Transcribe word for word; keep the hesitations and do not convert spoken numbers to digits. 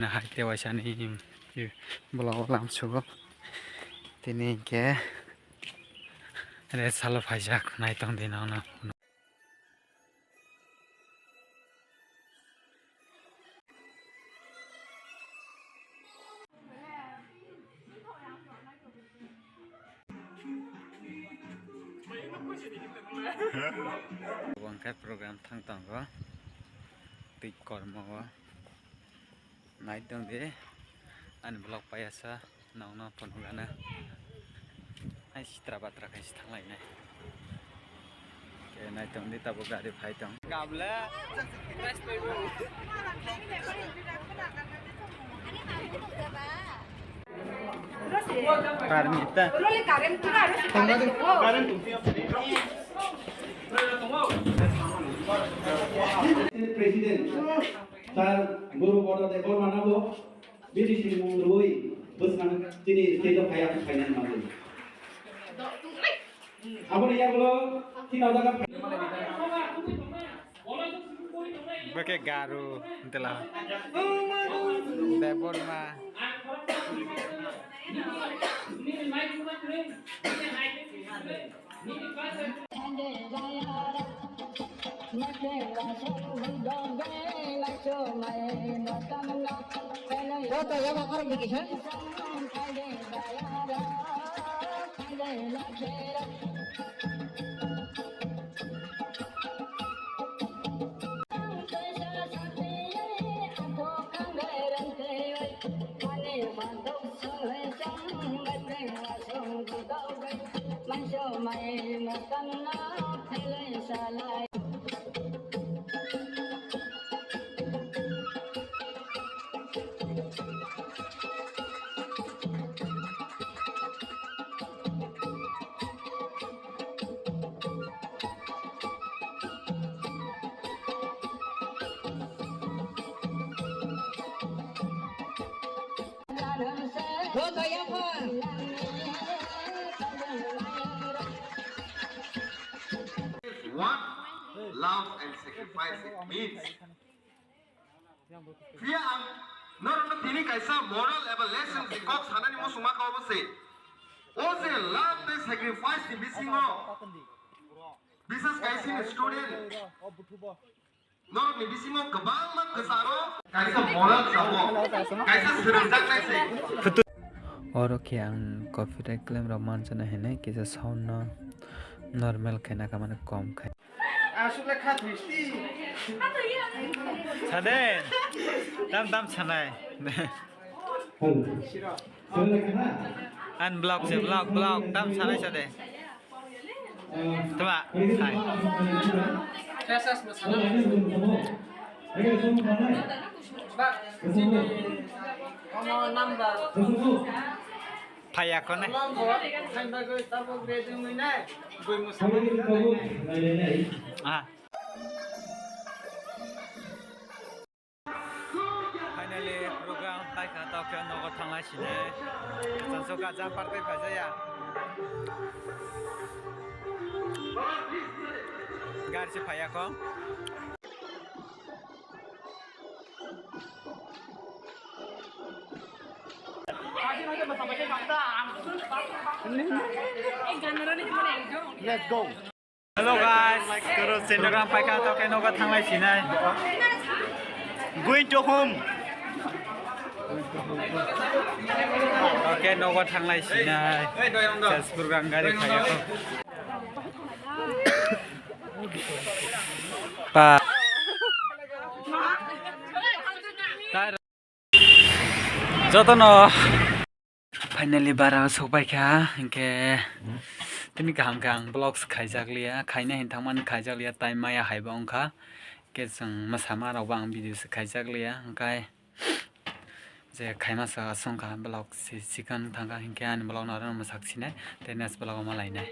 Hai te waisani blogo lamsugo. Tini hinkhe re salo phaijak naitong di nono. Bo wngkha program thang tongo twi kormo o. Naitong di ani vlog paiyasa nongno phunukgana. Hai sitra batra khaisa thanglainai. Khe naitong di tabuk gari phai tong. Kabla. Parmita. President, sir, Guru Bodo Debbarma no bo B D C ni mung rwi bwsang chini state o phai, phai nani manwi. Aboni yagulo chini o jaga phai. Bwkhe Garu, Dela. Debbarma. What love and sacrifice it means. Phiya ang norokno tini kaisa moral eba lesson ni kok sanani muchungma kha obo se. O je love tei sacrifice ni bisingo, bises kaisa ni student norokni bisingo kwbangma kwcharo kaisa moral sabo, kaisa swrwngjaknai se. Oro khe ang copyright claim rok manchana hinwi kisa sound no normal khe na kha mane kom khai. Aswk le kha thwisti. Sade. Tam tam sanai. An block se block block tam sanai sade. Tuma. Hai. Phaiya khone. Ah. Finally, program paikha, tokhe nogo thanglai sinai. Chanso ka jumper tei phaijaya. Gari se phaiya kho. Let's go. Hello guys, program paikha, tokhe nogo thanglai sinai. Going to home. Tokhe nogo thanglai sinai. Salsburgang gari khayo. Pa. Jotono finally bara sokpai kha, hinkhe tini kaham khe ang vlogs khaijak liya, khaina hin thangmani khaijak liya, time maya haiba wngkha, hinkhe chwng mwsama rokbo ang video se khaijak liya, hinkhe je khaima sa songkha vlog si chikon thangkha, hinkhe ani vlog no aro mwsak sinai, tei next vlog o malainai.